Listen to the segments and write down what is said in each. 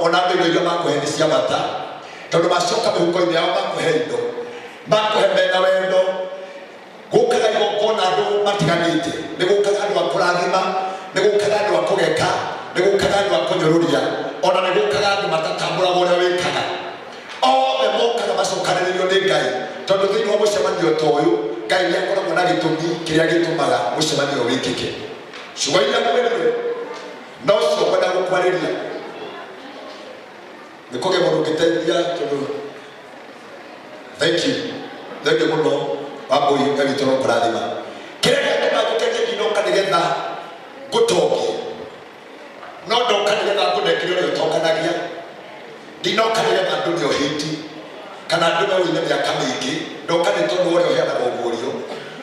Ona andũ indo iria makũhe nĩ cia bata, tondũ macoka mĩhuko-inĩ yao makũhe indo, makũhe mena wendo. Gũkaga igongona andũ matiganĩte, nĩ gũkaga andũ a kũrathima, nĩ gũkaga andũ a kũgeka, nĩ gũkaga andũ a kũnyũrũria, ona nĩ gũkaga andũ matatambũraga ũrĩa wĩkaga. Othe mokaga macokanĩrĩrio nĩ Ngai, tondũ thĩinĩ wa mũcemanio ta ũyũ Ngai nĩ akoragwo na gĩtũmi kĩrĩa gĩtũmaga mũcemanio ũyũ wĩkĩke. Ciugo iria ngwĩrire nocio ngwenda gũkwarĩria. Nĩ kũgĩa mũndũ ũngĩteithia, tondũ thank you, thank you mũno Wambũi, Ngai witũ no kũrathima. Kĩrĩa gĩatũma njũke niĩ ndinoka nĩgetha ngũtongie, no ndoka nĩgetha ngũnengere ũrĩa ũtonganagia. Ndinoka nĩgetha ndũme ũhĩti kana ndũme ũine mĩaka mĩingĩ. Ndoka nĩ tondũ ũrĩa ũheanaga ũguũrio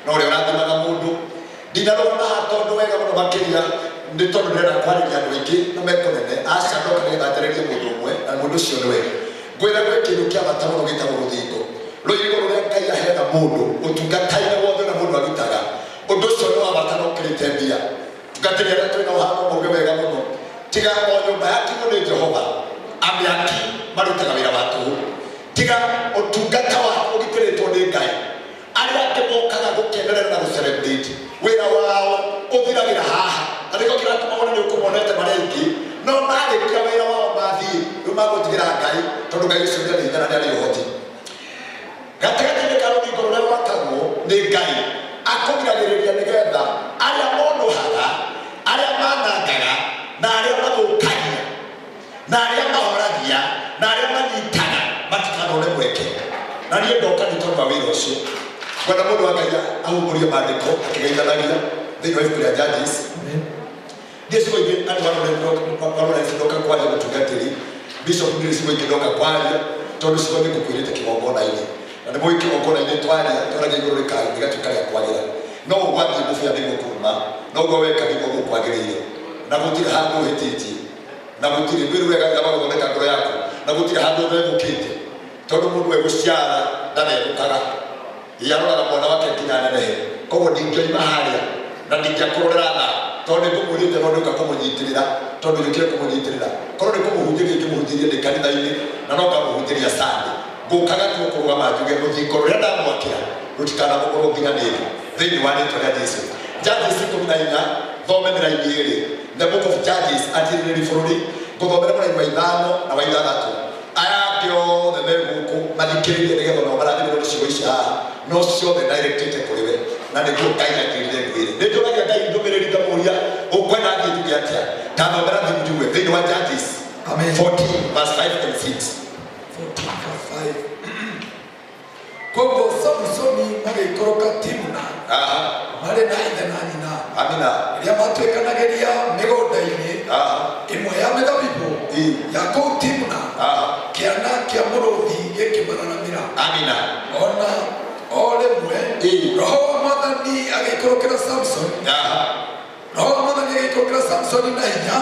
na ũrĩa ũrathimaga mũndũ. Ndinarũgama haha tondũ wega mũno makĩria nĩ tondũ ndĩrenda kwarĩria andũ aingĩ na mekũnene. Aca, ndoka nĩgetha njarĩrie mũndũ ũmwe, na mũndũ ũcio nĩwe. Ngwĩra gwĩ kĩndũ kĩa bata mũno gĩtagwo rũthingo. Rũirigo rũrĩa Ngai aheaga mũndũ ũtungata-inĩ wothe ũrĩa mũndũ arutaga. Ũndũ ũcio nĩ wa bata na ũkĩrĩte mbia. Tungatĩri arĩa twĩ nao haha no mauge wega mũno, tiga o nyũmba yakirwo nĩ Jehova, amĩaki marutaga wĩra wa tũhũ. Tiga ũtungata waku ũgitĩrĩtwo nĩ Ngai, arĩa angĩ mokaga gũkenerera na gũ-celebrate wĩra wao ũthiragĩra haha. Na nĩkĩo kĩratũma wone nĩ ũkũmonete marĩ aingĩ, no marĩkia wĩra wao mathiĩ, rĩu magũtigĩra Ngai, tondũ Ngai ũcio nĩ arĩ hinya na nĩ arĩ ũhoti. Gatagatĩ-inĩ ka rũthingo rũrĩa rwakagwo nĩ Ngai, akũgiragĩrĩria nĩgetha arĩa monũhaga, arĩa manangaga, na arĩa mathũkagia, na arĩa mahoragia, na arĩa manyitaga matikanone mweke. Na niĩ ndoka nĩ tondũ wa wĩra ũcio. Ngwenda mũndũ wa Ngai ahumbũrie maandĩko akĩgeithanagia thĩinĩ wa ibuku rĩa Judges. Niĩ ciugo ingĩ andũ a Lawrence ndoka kwaria mũtungatĩri bishop, ndirĩ ciugo ingĩ ndoka kwaria, tondũ ciugo nĩ ngũkwĩrĩte kĩgongona-inĩ, na nĩ mũĩ kĩgongona-inĩ twaria twaragia igũrũ rĩgatuĩka rĩa kwagĩra. No ũgwathiĩ mũbĩa nĩguo kuma, no ũguo weka nĩguo gũkwagĩrĩire, na gũtirĩ handũ ũhĩtĩtie, na gũtirĩ ndwĩrĩ wega gũthondeka ngoro yaku, na gũtirĩ handũ ũthethũkĩte, tondũ mũndũ egũciara ndathethũkaga, yaroraga mwana wake nginya anenehe. Koguo ndingĩoima harĩa na ndingĩakũrorera tha, tondũ nĩ ngũmwĩrĩte no ndĩũka kũmũnyitĩrĩra, tondũ njũkire kũmũnyitĩrĩra. Korwo nĩ kũmũhunjĩria ingĩmũhunjĩria ndĩ kanitha-inĩ, na no ngamũhunjĩria Sunday. Ngũkaga tu kũrũgama njuge rũthingo rũrĩa ndamwakĩra rũtikanamomorwo nginya nĩ thĩ, thĩinĩ wa rĩtwa rĩa Jesu. Judges 14, thome mĩraini ĩrĩ. The Book of Judges, atirĩrĩri bũrũri, ngũthomera mũraini wa 5 na wa 6. Aya angĩ othe me gũkũ mathikĩrĩrie nĩgetha onao marathimĩrwo nĩ ciugo ici haha, no ciothe directĩte kũrĩ we, na nĩguo Ngai anjĩrire ngwĩre. Nĩ njũragia Ngai ndũmĩrĩri ngamũria ũkwenda thiĩ njuge atĩa. Tathomera thiĩ njugue thĩinĩ wa Judges. Amen. 14 verse 5 and 6. 14 verse 5. Koguo Samusoni magĩikũrũka Timna marĩ na ithe na nyina. Amina. Rĩrĩa matuĩkanagĩria mĩgũnda-inĩ ĩmwe ya mĩthabibũ ya kũu Timna, kĩana kĩa mũrũthi gĩkĩmararamĩra. Amina. Ona o rĩmwe roho wa Mwathani agĩikũrũkĩra Samsoni. Roho wa Mwathani agĩikũrũkĩra Samsoni na hinya,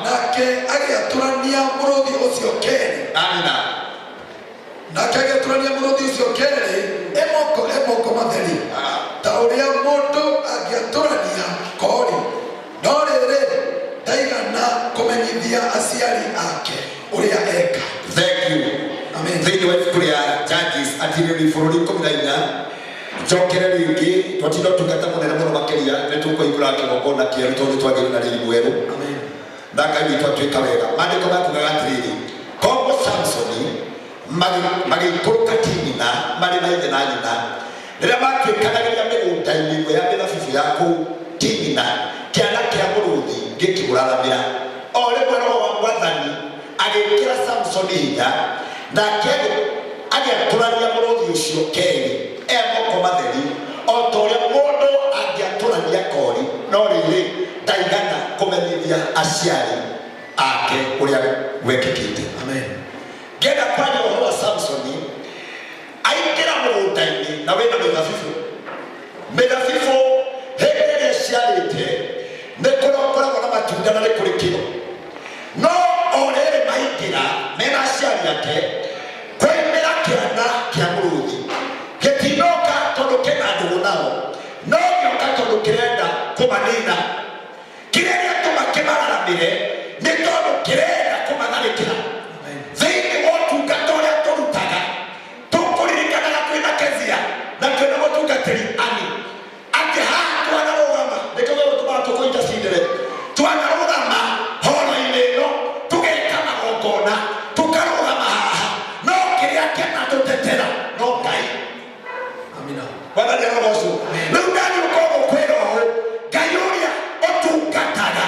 nake agĩatũrania mũrũthi ũcio kerĩ. Amina. Nake agĩatũrania mũrũthi ũcio kerĩ emoko emoko matheri, ta ũrĩa mũndũ angĩatũrania kori. No rĩrĩ, ndaigana kũmenyithia aciari ake ũrĩa eka. Thank you. Amen. Thĩinĩ wa ibuku rĩa Judges atirĩrĩri bũrũri 14, njokere rĩngĩ twatinda ũtungata mũnene mũno makĩria. Nĩ tũkũhingũra kĩgongona kĩerũ tondũ twagĩire na riri mwerũ, Amen. na Ngai witũ atuĩka wega. Maandĩko makugaga atĩrĩrĩ, koguo Samsoni magĩikũrũka Timina marĩ na ithe na nyina. Rĩrĩa matuĩkanagĩria mĩgũnda-inĩ ĩmwe ya mĩthabibũ ya kũu Timina, kĩana kĩa mũrũthi gĩkĩmũraramĩra. O rĩmwe roho wa Mwathani agĩkĩra Samsoni hinya, nake agĩatũrania mũrũthi ũcio kerĩ e moko matheri, o ta ũrĩa mũndũ angĩatũrania kori. No rĩrĩ, ndaigana kũmenyithia aciari ake ũrĩa gwekĩkĩte. Amen. Ngĩenda kwaria ũhoro wa Samsoni aingĩra mũgũnda-inĩ na wĩna mĩthabibũ. Mĩthabibũ hĩndĩ ĩrĩa ĩciarĩte nĩ kũrĩ koragwo na matunda na nĩ kũrĩ kĩro. No o rĩrĩ maingĩra mena aciari ake, kwaimĩra kĩana kĩa mũrũthi. Gĩtinoka tondũ kĩna ndũgũ nao, no gĩoka tondũ kĩrenda kũmanina. Kĩrĩa gĩatũma kĩmararamĩre nĩ tondũ kĩrenda kũmatharĩkĩra. Thĩinĩ wa ũtungata ũrĩa tũrutaga, tũkũririkanaga twĩna Kezia na twĩna mũtungatĩri Ani atĩ haha twanarũgama, nĩkĩo gĩgũtũmaga tũkũnyita cindere. Twanarũgama horo-inĩ ĩno tũgeka magongona, tũkarũgama haha, no kĩrĩa kĩanatũtetera no Ngai. Amina. Mwathani arogocwo. Rĩu ndagĩũka gũkwĩra ũũ, Ngai ũrĩa ũtungataga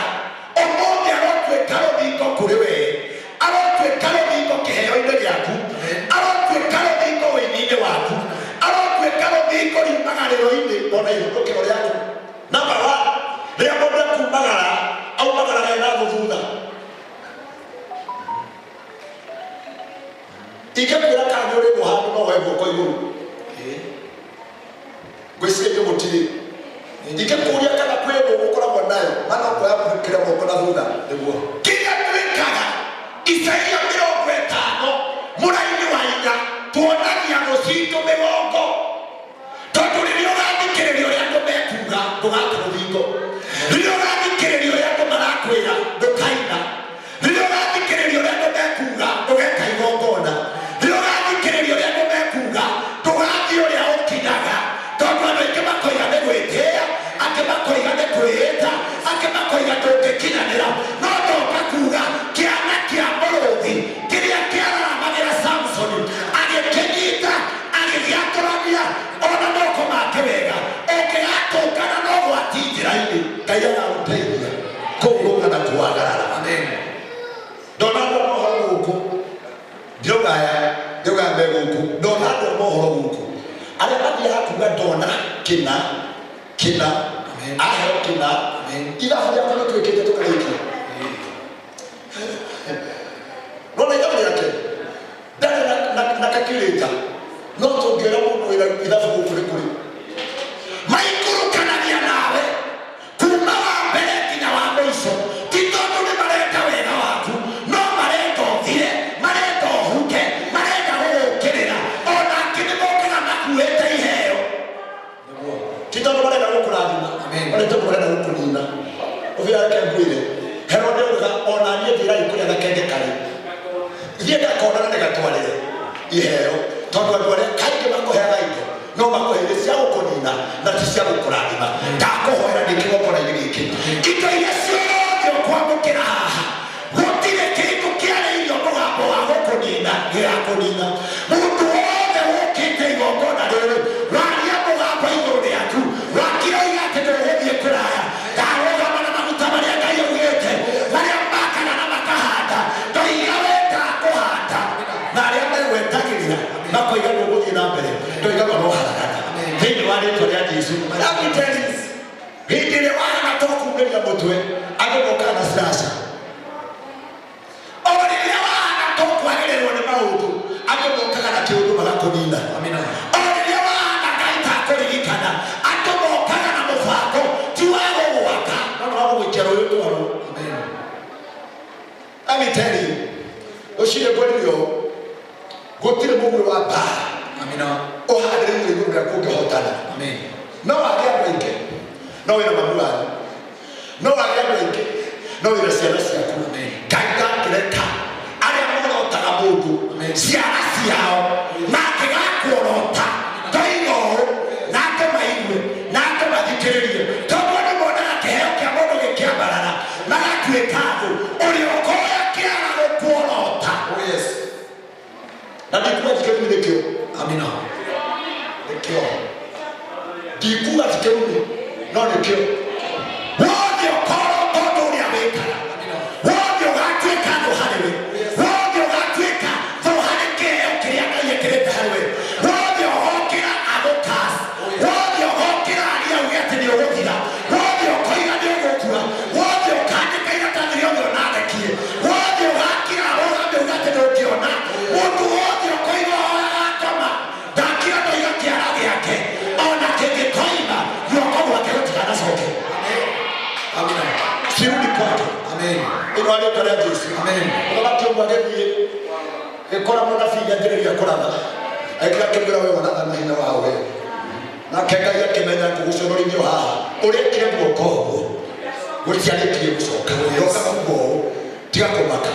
ũmũthĩ arotuĩka rũthingo kũrĩ wee, arotuĩka rũthingo kĩheo-inĩ gĩaku, arotuĩka rũthingo ũini-inĩ waku, arotuĩka rũthingo riumagarĩro-inĩ ona ihũndũkĩro rĩaku. Number one, rĩrĩa mũndũ ekumagara, aumagaraga ena thũ thutha. Ingĩkwĩra kana nĩ ũrĩ handũ no woe guoko igũrũ. Ngwĩciria mũtirĩ. Ingĩkũria kana kwĩ thũ ũkoragwo nayo, mana ũkoya kĩrĩa guoko na thutha. Nĩguo. Kĩrĩa twĩkaga, Isaia 50 mũraini wa 4, tuonagia thũ citũ mĩgongo. Tondũ rĩrĩa ũrathikĩrĩria ũrĩa andũ mekuga, ndũgate rũthingo. Rĩrĩa ũrathikĩrĩria ũrĩa andũ marakwĩra, ndũkaina. Rĩrĩa ũrathikĩrĩria ũrĩa andũ mekuga, ndũgeka igongona. Rĩrĩa ũrathikĩrĩria ũrĩa andũ mekuga, ndũgathiĩ ũrĩa ũkinyaga. Tondũ andũ aingĩ makoiga nĩ gwĩtĩĩa, angĩ makoiga nĩ kwĩĩta, angĩ makoiga ndũngĩkinyanĩra. No ndoka kuga kĩana kĩa mũrũthi kĩrĩa kĩararamagĩra Samsoni, agĩkĩnyita, agĩgĩatũrania ona moko make wega. Ũngĩgatũngana no gwati njĩra-inĩ, Ngai agagũteithia kũrũga na kũagarara. Amen. Ndona andũ a mohoro gũkũ, ndirauga aya, ndirauga me gũkũ, ndona andũ a mohoro gũkũ arĩa mathiaga kuga ndona kĩna kĩna, Amen. aheo kĩna, Amen. ithabu rĩakwa nĩ twĩkĩte tũkarĩkia. Nona ithabu rĩake ndarĩ na calculator, no tũngĩra mũndũ wĩra ithabu gũkũ nĩ kũrĩ. Maikũrũkanagia nawe kuma wa mbere nginya wa mũico, ti tondũ nĩ marenda wega waku, no marenda ũthire, marenda ũhuke, marenda gũgũkĩrĩra. Ona angĩ nĩ mokaga makuĩte iheo. Nĩguo. Ti tondũ marenda gũkũrathima, Amen. marenda tondũ marenda gũkũnina. Ũbira reke ngwĩre, Herode augaga ona niĩ njĩrai kũrĩa gakenge karĩ, thiĩ ngakona na nĩgatwarĩre iheo, tondũ andũ arĩa kaingĩ makũheaga indo no makũheire cia gũkũnina na ti cia gũkũrathima. Ndakũhoera ndĩ kĩgongona-inĩ gĩkĩ, indo iria ciothe ũkwamũkĩra haha, gũtirĩ kĩndũ kĩarĩirio mũgambo wa gũkũnina gĩgakũnina. Mũndũ wothe wũkĩte igongona rĩrĩ, waria mũgambo igũrũ rĩaku, wakira oiga atĩ ndũgũthiĩ kũraya, ndarũgama na maguta marĩa Ngai augĩte, marĩa makaga na makahanda, ndoiga we ndakũhanda, na arĩa megwetagĩrĩra makoiga ndũgũthiĩ na mbere, ndoiga maroharagana thĩinĩ wa rĩtwa rĩa Jesũ. Let me tell you, hĩndĩ ĩrĩa wahana to kumĩria mũtwe, andũ mokaga na slasha. O rĩrĩa wahana to kwagĩrĩrwo nĩ maũndũ, andũ mokaga na kĩũndũ magakũnina. Amina. O rĩrĩa wahana Ngai takũririkana, andũ mokaga na mũbango ti wa gũgwaka, no nĩ wa gũgũikia rũĩ ũtwarwo. Amen. Let me tell you, ũcire ngwĩrire ũũ, gũtirĩ mũguĩ wa mbara Amina. ũhandĩrĩire igũrũ rĩaku ũngĩhotana. Amen. No wage andũ aingĩ, no wĩna mamu wanyu, no wage andũ aingĩ, no wĩna ciana ciaku. Amen. Ngai ndangĩreka arĩa morotaga mũndũ Amen. ciana ciao mangĩgakuorota, ndoiga ũũ na andũ maigue na andũ mathikĩrĩrie, tondũ andũ monaga kĩheo kĩa mũndũ gĩkĩambarara magatuĩka thũ. Ũrĩa ũkoya kĩara gũkuorota. Oh yes. Na ndikuga ti kĩrumi nĩkĩo. Amina. Nĩkĩo. Ndikuga ti kĩrumi, no nĩkĩo. Wothe ũkorwo tondũ ũrĩa wĩkaga, wothe ũgatuĩka thũ harĩ we, wothe ũgatuĩka thũ harĩ kĩheo kĩrĩa Ngai ekĩrĩte harĩ we, wothe ũgokĩra agũkasi, wothe ũgokĩra aria uge atĩ nĩ ũgũthira, wothe ũkoiga nĩ ũgũkua, wothe ũkandĩka iratathi rĩothe ũnandekie, wothe ũgakira arũgame uge atĩ ndũngĩona, mũndũ wothe ũkoiga agakoma, ndakira ndoiga kĩara gĩake, ona kĩngĩkoima guoko gwake gũtikanacoke. Amina. Sirudi kwake. Amen. Ĩno rĩtwa rĩa Jesũ. Amen. Mũthamaki ũmwe agĩthiĩ gĩkora mũnabii akĩambĩrĩria kũratha, agĩkĩra akĩmwĩra we waratha na hinya wa we. Nake Ngai akĩmenya ngũgũconorithio haha, ũrĩkire guoko ũguo, gũtiarĩkirie gũcoka. Ndoka kuga ũũ, tiga kũmaka.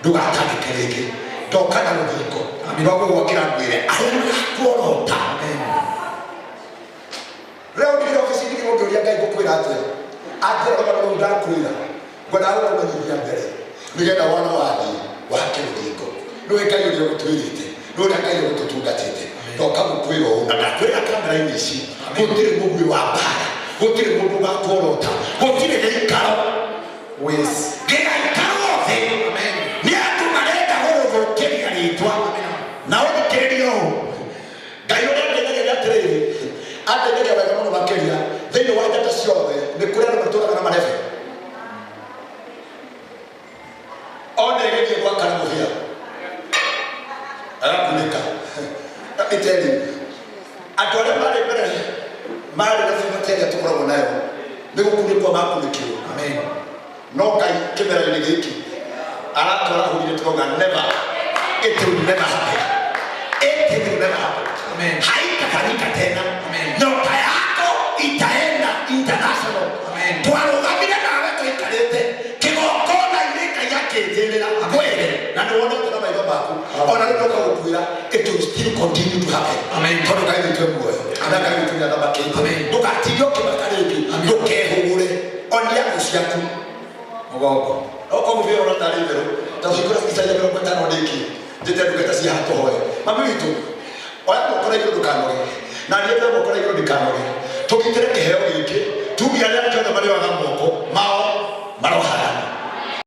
Ndũgatangĩke rĩngĩ. Ndoka na rũthingo rwa gũgwakĩra ngwĩre arĩa magakuorota. Rĩu ndigire obici ndigire ũngĩũria Ngai ngũkwĩra atĩa? Anjĩra rũgano rũu ndakwĩra. Ngwendaga gũkũmenyithia mbere nĩgetha wona wathiĩ wake rũthingo. Nĩwe Ngai ũrĩa ũgũtwĩrĩte, nĩ ũrĩa Ngai ũgũtũtungatĩte. Ndoka gũkwĩra ũũ na ndakwĩra kamera-inĩ ici, gũtirĩ mũguĩ wa mbara, gũtirĩ mũndũ ũgakuorota, gũtirĩ gĩikaro gĩgaikarwo thĩ nĩ andũ marenda gũgũthũkĩria rĩtwa. Na ũthikĩrĩrie ũũ, Ngai ũrĩa andeithagia atĩrĩrĩ, andeithagia wega mũno makĩria thĩinĩ wa njata ciothe nĩ kũrĩ andũ matũraga na marebe. One ĩgĩthiĩ gwakana mũhĩa agakunĩka. Let me tell you, andũ arĩa marĩ mbere marĩ na bima ta ĩrĩa tũkoragwo nayo nĩ gũkunĩkwo makunĩkirwo. No Ngai kĩmera-inĩ gĩkĩ aratwara hurire tũrauga never, it will never happen, it will never happen. Amen. Haitafanyika tena. Amen. Nyota yako itaenda international. Amen. Twarũgamire nawe tũikarĩte kĩgongona-inĩ Ngai akĩnjĩrĩra ngwĩre na nĩ wonete na maitho maku ona rĩu ndoka gũkwĩra it will still continue to happen. Amen. Tondũ Ngai witũ e muoyo na Ngai witũ nĩathamakĩte. Amen. Ndũgatinde ũkĩmaka rĩngĩ, Amen. ndũkehũgũre onia thũ ciaku mũgongo. Okorwo mũbira ũrona tarĩ itherũ ta hingũra Isaia 50 ndĩkie njĩte ndungata cia haha tũhoe. Mami witũ oya moko na igũrũ ndũkanoge, na niĩ ndoya moko na igũrũ ndikanoge. Tũgitĩre kĩheo gĩkĩ, tuge arĩa angĩ othe marĩoyaga moko mao marohathimwo.